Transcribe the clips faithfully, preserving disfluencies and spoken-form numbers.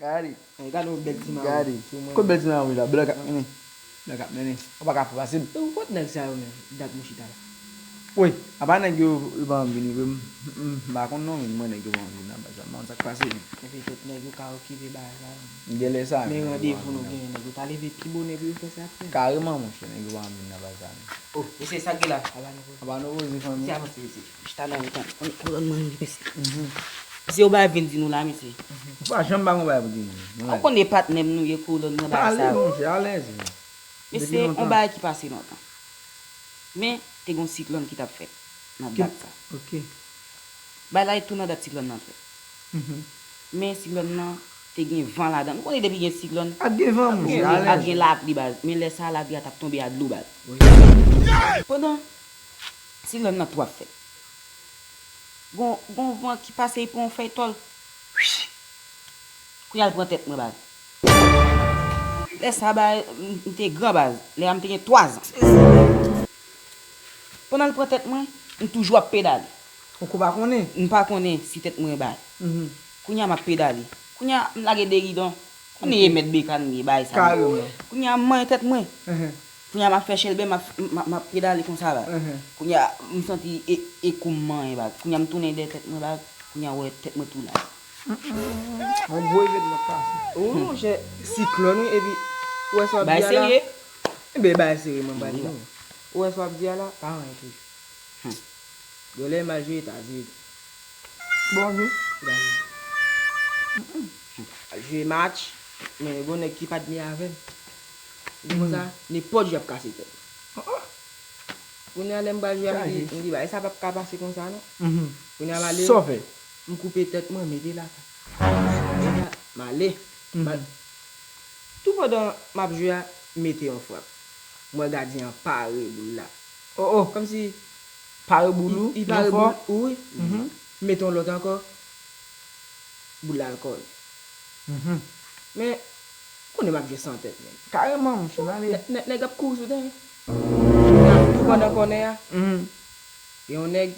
Gade. Gade yon bèl ti mawon. Gade. Kot bèl ti mawon la? Blan k ap mennen. Blan k ap mennen. Ou pa ka fè pase m. Ou kot nèg sa yo menm? Dat mouche ta la. Wi, apa nèg yo, yo pa anvi vini vre? M m pa konn non, men mwen nèg yo pa anvi vin nan baz la. M pa konn sa k pase men. Epi tout nèg yo ka okipe bagay la. M gen lè sa. Men randevou nou genyen, nèg yo ta leve pi bonè pou yo fè sa ap fè. Kareman monchè, nèg yo pa anvi vin nan baz la men. Oh, mesye, sa k gen la? Apa nou poze fanmi? Mesye, avanse, mesye. Chita nan yon kwen. Konn konn mwen rive, mesye. Mhm. Mesye, ou bay vin di nou la, mesye. Ou pa janm ba mwen bay pou di moun. Ou konnen patnè m nou ye, kolòn nan bagay Pale sa yo. Monchè, alèz. Mesye, yon bagay ki pase lontan. Men, te gen yon siklòn ki t ap fèt nan dat sa. Ok. Bagay la tou nan dat siklòn nan fèt. Mhm. Men siklòn nan te gen van ladan. Nou konnen depi gen siklòn, Ap gen van, monchè, ap alèz. Gen lapli baz. Men lè sa lapli a t ap tonbe a dlo baz. Pandan siklòn nan tou ap fèt, gon, gon van ki pase epi yon fèy tòl. Kounye a l pran tèt mwen baz. Lè sa baz, m m te gran baz. Lè a m te gen twazan. Pandan l pran tèt mwen, m toujou ap pedale. Ou ko pa konnen? M pa konnen si tèt mwen bay. Mhm. Kounye a m ap pedale. Kounye a m lage de gidon. Konnen e mèt bekàn m ye bay sa. Kareman. Kounye a m manyen tèt mwen. Mhm. Kounye a m ap fè chèlbè, m ap, m ap, m ap pedale konsa baz. Mhm. Kounye a m santi e, e kou m manyen baz. Kounye a m tounen dèyè tèt mwen baz. Kounye a wè tèt mwen tou la. Yon gwo evènman k pase. Wi monchè. Siklòn wi, epi ou wè sa w ap Bay di a la. Serye. Ebyen bay serye mwen ba di nou. Ou wè sa w ap di a la, pa anyen tou. Gen lè m al jwe Etazini. Bon jwe. Al jwe match, men gon nèg ki pa t byen avè m. Li konsa, nenpòt jwe ap kase tèt. Kounye a lè m pral jwe a, m di, m di, bagay sa p ap ka pase konsa non. Kounye a m ale, m koupe tèt mwen, mete lakay. Kounye a m ale. M al, tou pandan m ap jwe a, m mete yon frap. M wè gadyen an pare boul la. Oh, oh. Kòmsi pare boul ou, li pare boul ou, wi. M mete yon lòt ankò. Boul la al kòl. Men, konnen m ap jwe san tèt, men. Kareman, monchè, m ale. Nèg, nèg ap kouri sou teren. Tou pandan kònè a, gen yon nèg,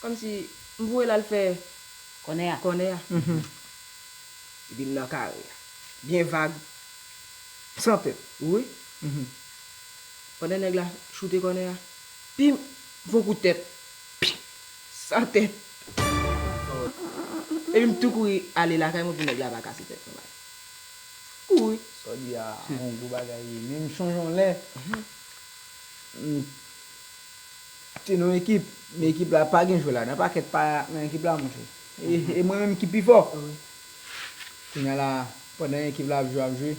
kòmsi, m voye l al fè kònè a. Kònè a. Epi m nan kare a. Byen vag. San tèt. Wi. Pandan nèg la choute kònè a, pim, fè yon kout tèt. Pim, san tèt. Epi m tou kouri ale lakay mwen pou nèg la pa kase tèt mwen. Kouri. Sa w di a, yon gwo bagay li ye. Men m chonje yon lè, m te nan yon ekip, men ekip la pa gen jwè ladan, pakèt pa nan ekip la, monchè. E, e mwen menm ki pi fò. Kounye a la, pandan ekip la ap jwe, ap jwe,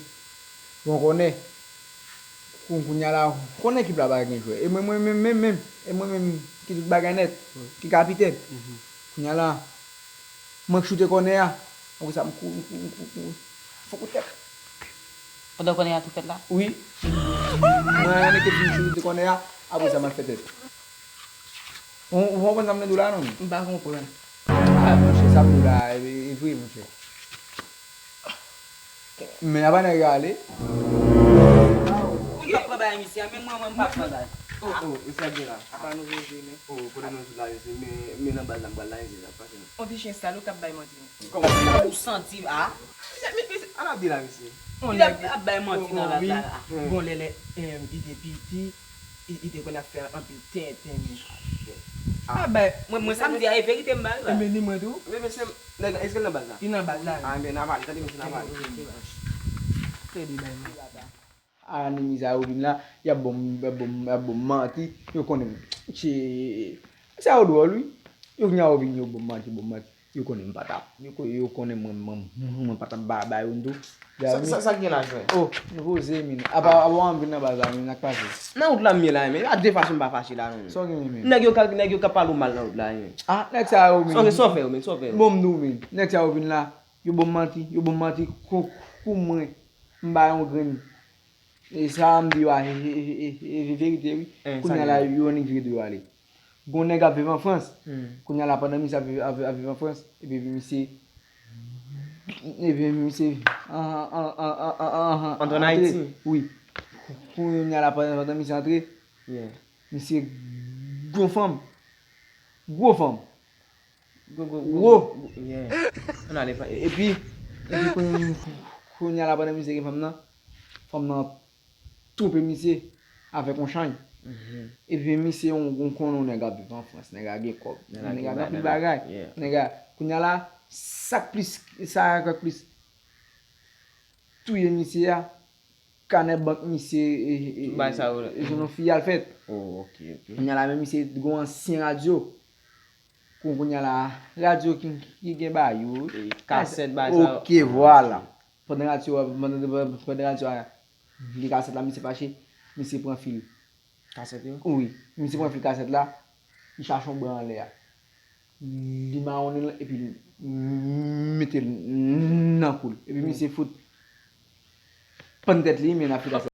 bon, konnen. Kou-, kounye a la, konnen ekip la pa gen jwè. E mwen, mwen menm, menm, menm, e mwen menm ki tout bagay nèt, ki kapitèn. Kounye a la, mwen k choute kònè a. Apre sa, m kouri, m kouri, m kouri, m kouri. Fè kout tèt. Pandan kònè a tou fèt la? Wi. Mwen annik fin choute kònè a, apre sa, m al fè tèt. Ou, ou konprann sa m vle di w la, non? M pa konprann. Ah, monchè, sa m di w la, e, e vre, monchè. Men apa nèg yo ale? Ou t ap pran bagay misye a, men mwen, mwen, m pa pran bagay. Oh, oh, e sa gen la? Apa nou reve, men? Oh, kote nou sot la, mesye? Men, men nan baz la, m pral la, mesye, sa pase non. On ti chen sal ou k ap bay manti. Kòman sa ou santi a? Mesye, mesye, an ap di la, mesye. Li ap, ap bay manti nan baz la. Bon, lè, lè, em, li te piti, li, li te konn ap fè anpil tenten, men. Ah, bay. Mwen, mwen, sa m di a, e verite m ba l la. Ebyen, ni mwen tou. Men, mesye, nèg la, èske l nan baz la? Li nan baz la. Ah, men n a pale, tande, mesye, n a pale. Tande, bay mwen. Anemi sa yo vin la, y ap ban m, y ap ban m, y ap ban m manti, yo konnen m. Che, sa yo dwòl, wi. Yo kounye a yo vin, yo ban m manti, ban m manti. Yo konnen m pa t ap, yo ko-, yo konnen mwen, mwen, mwen pa t ap ba, ba yo m tou. Sa, sa, sa k gen la, jwè? Oh, nou poze, men. Apa, apa w ap vin nan baz la, men, sa k pase? Nan wout la m ye la, men. A de fache m pa fache la, non, men. Sa w gen, men? Nèg yo ka, nèg yo ka pale w mal nan wout la, men. Ah, nèg sa yo, men. Sa w gen, sa w fè yo, men, sa w fè yo? Bon, m di w, men. Nèg sa yo vin la, yo ban m manti, yo ban m manti, kou, kou mwen, m ba yo yon grenn. E sa m di yo a, e, e, e, e, e verite, wi. Kounye a la, yo annik vire do yo ale. Gon nèg ap viv an Frans. Kounye a la, pandan misye ap viv, ap, ap viv an Frans, epi misye, epi misye, an, an, antre an Ayiti. Wi. Kounye a la, pandan, pandan misye antre, misye gwo fanm. Gwo fanm. Gwo, gwo, gwo. Gwo. Gwo, yeah. Ann ale pa. Epi, Epi kounye a la, pandan misye gen fanm nan, fanm nan twonpe misye avèk yon chanj. Epi misye yon gon konnen yon nèg ap viv an Frans, nèg a gen kòb, nèg a gen anpil bagay. Nèg a, kounye a la, sa k plis, sa k plis touye misye a, kanè bank misye, e, e, e, e, yon fi al fèt. Kounye a la, men misye gon ansyen radyo. Kou-, kounye a la, radyo ki, ki gen ba yo. Kasèt ba sa. Ok, vwala. Pandan radyo a, pandan, pandan radyo a li kasèt la, misye fache, misye pran fil. Kasèt yo? Wi, misye pran fil kasèt la, li chache yon bwa anlè a. Li mawonnen l, epi li mete l nan kou l. Epi misye fout pann tèt li, men l ap fil kasèt.